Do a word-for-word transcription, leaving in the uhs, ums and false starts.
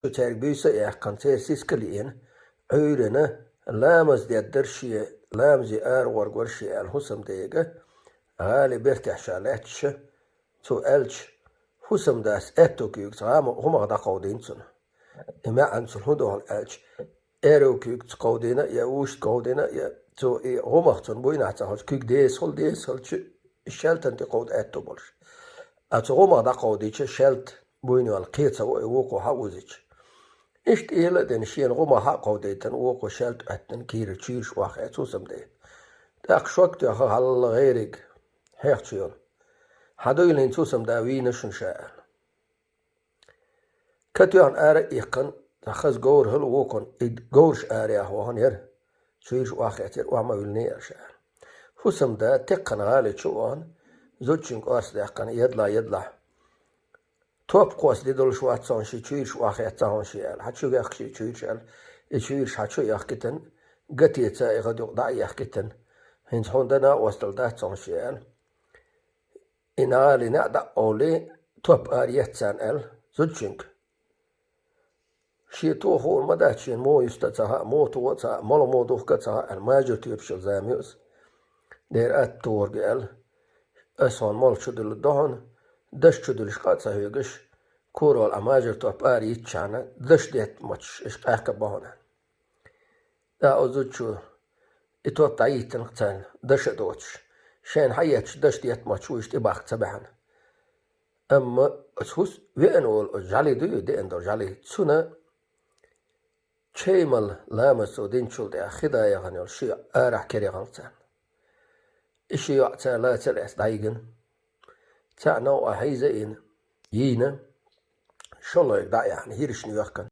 цаьрга буьйса а яьккхина, церан сискал а йина, Ӏуьйрана, ламаз деддар шен, ламазе ара гӀоргвар шен аьлла хӀусамдайга, гӀали бертехь ша лаьтташ, цо аьлча, хӀусамдас аьтту куьйгаца гӀама-, гӀумагӀ дӀакховдийна цунна. И маьӀан цул хӀун ду хьуна аьлча, аьрру куьйгаца кховдийна а, я вуьшта кховдийна а, я цо и гӀумагӀ цунна буйнахь ца хилча, куьг деза хила, деза хилча, и шаьлтан тӀе кховда аьтту болуш. А цу гӀумагӀ дӀакховдийча, шаьлта буйна йолу кхин ца во и вукхо хьаузича. Иштта ийла а дина, шена гӀумагӀ хьа а кховдийтина, вукхо шаьлта Ӏоьттина кийра чуьйраш охьахеца хӀусамдайна. ТӀаккха шок тоьхна хьалла гӀериг хьехча йолу. Хьан дуйла хӀинца хӀусамда вийна шуна ша аьлла. Катоьхна ара а иккхина, цхьа хаза говр хила вукхунна, и говраш араяха вахана яра. Чуьйраш охьахецира, охьа ма виллиний аьлла ша аьлла. ХӀусамда текхна гӀали чу а вахана, зудчуьнга орца даьккхина, едла, едлахь. Топ кхосса де долуш вац хьуна шен чуьйраш охьахецна хьуна шен аьлла. Хьан чу вехка шен чуьйраш аьлла. И чуьйраш хьан чу а яхкийтина, гатеца и гӀадюкъ дӀа а яхкийтина. ХӀинца хьуна дан а осталла дац хьуна шен аьлла. И нагӀали неӀ дӀа а олий, топ ара етта царна аьлла зудчуьнга. Шен тоха хуур ма дац шена, муха юста а ца хаьа, муха тоха а ца хаьа, мала муха духка а ца хаьа аьлла, мажар тоьпаш йолу зама ю аса. Дера атта тухург аьлла. Аса хьуна мала чу дуьллур ду хьуна, даш чу дуьллуш къа а ца хьоьгуш, корал а мажар топ ара йитчахьана, даш детта моцуш, иштта къаьхка бан хьуна. ТӀаккха оцу зудчо и топ дӀайиттина царна, даш а доцуш. Шайна хьаетташ даш детта моцуш ву иштта тӀебахка ца баьхьна. Амма оцу хӀус-, веана волу оцу жӀаьли дуй, деана долу жӀаьли, цуьнан чай мала ламаз цо динчул тӀаьхьа хи дӀаяхана йолу шен йоӀ арахь кара яхана царна. И шен йоӀ цара лаца а лаьцна дӀайигина. Цхьаъ новкъа хьийза а йина, йийна, шолгӀа дӀа а яьхна, хӀиршна йоьхкина.